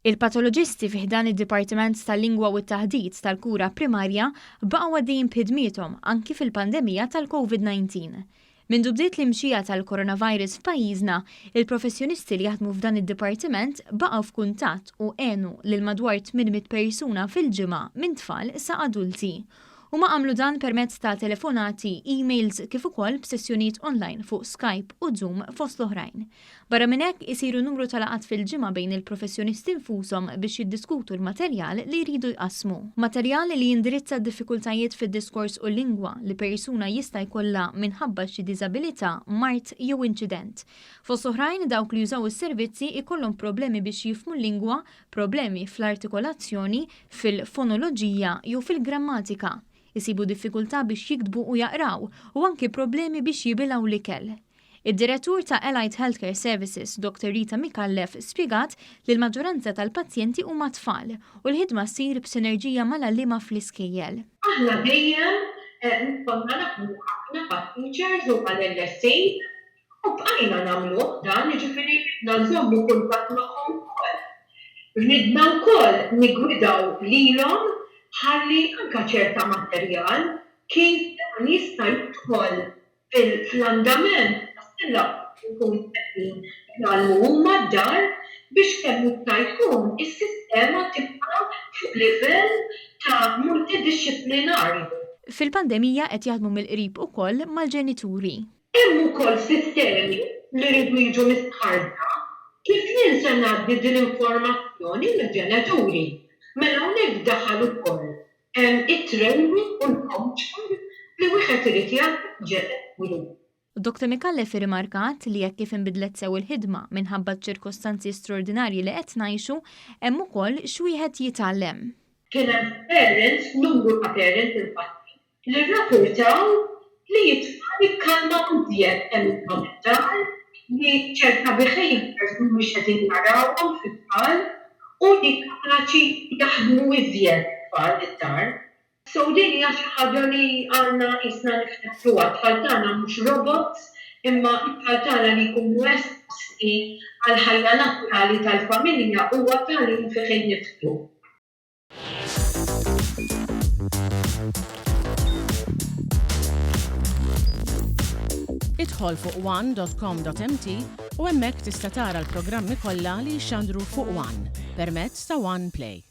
Il-patoloġisti fi ħdan id-Dipartiment tal-Lingwa u t-Taħdit tal-Kura Primarja baqgħu għaddejjin b'ħidmiethom anki fil-pandemija tal-Covid-19. Mindu bdiet l-imxija tal-coronavirus f'pajjiżna, il-professjonisti li jaħdmu f'dan id-dipartiment baqgħu f'kuntatt u għenu lil madwar 800 persuna fil-ġimgħa minn tfal sa adulti. Huma għamlu dan permezz ta' telefonati, emails kif ukoll b'sessjonijiet online fuq Skype u Zoom fost l-oħrajn. Barra minn hekk, isiru numru ta' laqgħat fil-ġimgħa bejn il-professjonisti nfushom biex jiddiskutu l-materjal li jridu jqassmu. Materjal li jindirizza d-diffikultajiet fid-diskors u l-lingwa li persuna jista' jkollha minħabba xi diżabilità, mard jew inċident. Fost oħrajn, dawk li jużaw is-servizzi jkollhom problemi biex jifhmu l-lingwa, problemi fl-artikolazzjoni, fil-fonoloġija jew fil-grammatika, isibu diffikultà biex jiktbu u jaqraw u anki problemi biex jibilgħu l-ikel. Id-Direttur ta' Allied Healthcare Services, Dr Rita Micallef, spjegat li l-maġġoranza tal-pazjenti huma tfal u l-ħidma ssir b'sinerġija mal-għalliema fl-iskejjel. Aħna dejjem konna naħdmu ħafna mat-teachers u mal-LSA U bqajna nagħmluh dan, jiġifieri ridna nżommu kuntatt magħhom ukoll. Ridna wkoll niggwidaw lilhom ħalli anke ċerta materjal kif dan jista' jidħol fl-andament tas-syllabus li jkunu qegħdin jitgħallmu huma d-dar biex kemm jista' jkun is-sistema tibqa' fuq livell ta' multidixxiplinarju. Fil-pandemija qed jaħdmu mill-qrib ukoll mal-ġenituri. Hemm ukoll sistemi li jridu jiġu mistħarrġa kif jien se ngħaddi din l-informazzjoni lill-ġenituri. Mela hawnhekk daħal ukoll it-training u l-coaching li wieħed irid jagħti lill-ġenituri. Dr Micallef irrimarkat li hekk kif inbidlet sew il-ħidma minħabba ċ-ċirkostanzi straordinarji li qed ngħixu, hemm ukoll x'wieħed jitgħallem. Kien hemm parents, numru ta' parents infatti, li rrapurtaw li t-tfal ikkalmaw iżjed kemm ilhom id-dar, li ċerta behaviours mhumiex qegħdin jarawhom fit-tfal u li kapaċi jaħdmu iżjed it-tfal id-dar. So din hija xi ħaġa li għandna qisna niftakruha, t-tfal tagħna mhux robots imma t-tfal tagħna li jkunu esposti għall-ħajja naturali tal-familja huwa tagħlim fih innifsu. Idħol fuq one.com.mt u hemmhekk tista' tara l-programmi kollha li jixxandru fuq One permezz ta' One Play.